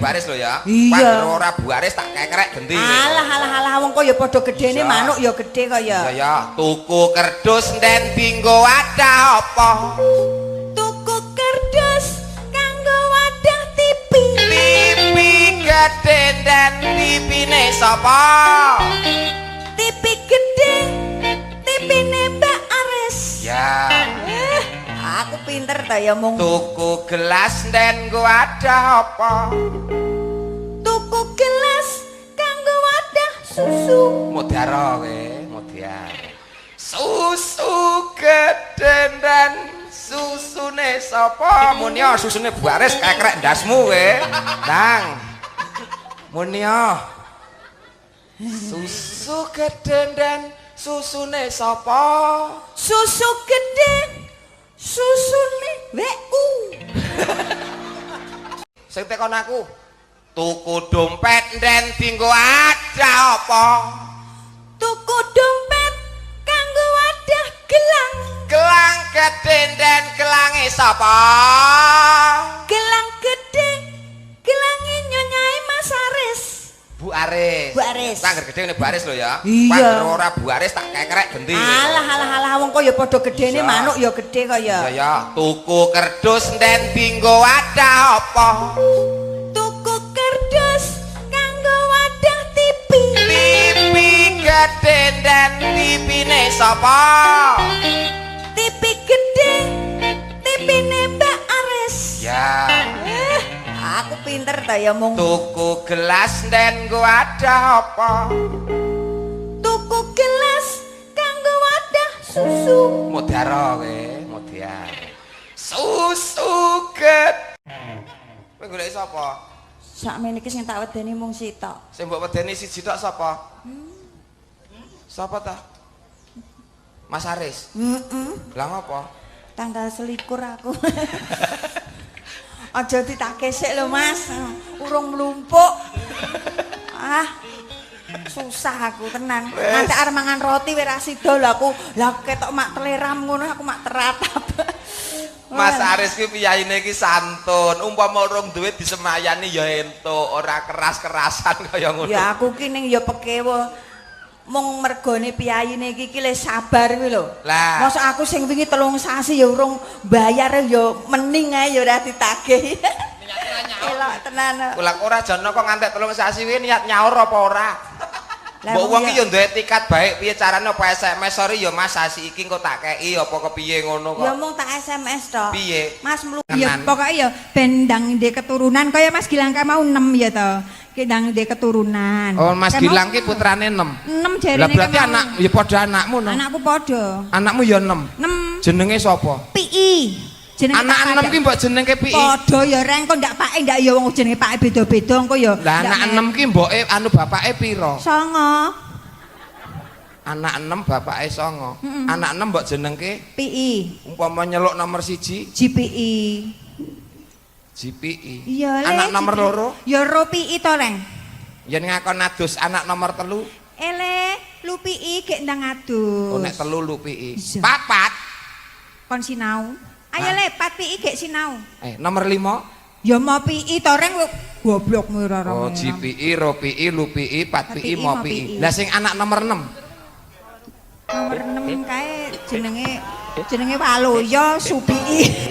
baris lho ya. Iya. Pangger ora Bu Aris tak kekrek genti. Alah alah alah, wong kaya padha gedene, manuk ya gedhe kaya. Iya ya, tuku kerdus nden dinggo wadah apa? Tuku kerdus kanggo wadah TV. TV gedhe nden TV-ne sapa? TV gedhe, TV-ne Mbak Aris. Ya. Eh, aku pinter ta ya mung. Tuku gelas nden nggo wadah apa? Tuku gelas kanggo wadah susu. Modaro kowe, modar. Susu gedhe nden susune sapa? Munio susune Bu Aris kekrek ndasmu kowe. Nang. Munio. Susu gedhe nden susune sapa? Susu gedhe, susune wekku. Sing tekon aku. Tuku dompet nden dinggo wadah apa? Tuku dompet kanggo wadah gelang. Gelang gedhe nden gelange sapa? Gelang gedhe, gelange nyonyae Mas Aris. Bu Aris. Bu Aris. Angger gedhe ngene Bu Aris lho ya. Iya. Pangger ora Bu Aris tak kekrek genti. Alah alah alah, wong kaya padha gedene, manuk ya gedhe kaya. Iya ya, tuku kerdus nden dinggo wadah apa? Tuku kerdus kanggo wadah TV. TV gedhe nden TV-ne sapa? TV gedhe, TV-ne Mbak Aris. Ya. Eh, aku pinter ta ya mung. Tuku gelas nden nggo wadah apa? Tuku gelas kanggo wadah susu. Modaro kowe, modar. Susu gedhe. Kowe golek sapa? Sakmene iki sing tak wedeni mung sitok. Sing mbok wedeni siji tok sapa? Sapa ta? Mas Aris. Heeh. Lah ngopo? Tanggal 21 aku. Aja ditagih sik lho, Mas. Urung mlumpuk. Ah. Susah aku tenan. Nanti arep mangan roti wis ra sida lho aku. Lah ketok mak teleram ngono aku mak teratap. Mas Aris ki piyayine ki santun. Umpama urung duit disemayani ya entuk, ora keras-kerasan kaya ngono. Ya aku ki ning ya pekewo mung mergone piyayine iki ki le sabar kuwi lho. Lah. Mosok aku sing wingi 3 sasi ya urung bayar ya mening ae ya ora ditagih. Elok tenan. Lah ora jono kok ngantek 3 sasi kuwi niat nyaur apa ora? Lah, Mbok wong wong ki ya duwe etikat baik, piye carane, apa SMS, "Sorry ya Mas, sasi iki engko tak kei," apa kepiye ngono kok. Ya mung tak SMS tok. Piye? Mas mlu Ya Tenan. pokoknya ya ben ndang ndek keturunan kaya Mas Gilang kae mau 6 ya to. Ki ndang ndek keturunan. Oh, Mas Kae mau Gilang ki putrane 6. 6 jarine. Lah berarti kae mau. anak ya padha anakmu no. Anakku padha. Anakmu ya 6. 6. Jenenge sapa? PI. Jenenge Anak tak 6 padha. ki mbok jenenge PI. Padha ya reng kok ndak pake ndak ya wong jenenge pake beda-beda engko ya. Lah ndak anak 6 ki mboke anu bapake pira? Songo. Anak 6 bapake 9. Anak 6 mbok jenengke PI. Umpama nyeluk nomor 1 GPI. GPI. Iya le. Anak nomor GPI. 2 Ya ro PI to reng. Yen ngakon adus anak nomor 3 Ele lu PI gek ndang adus. Oh, nek 3 lu PI. Iya. 4. Kon sinau. Ayo le, 4 PI gek sinau. Eh, nomor 5 Ya mau PI to reng, goblok ora. Oh, GPI, ro PI, lu PI, 4 PI, PI, mo mo PI. PI. Lah sing anak nomor 6. Nomor 6 kae jenenge jenenge Waloyo Supii.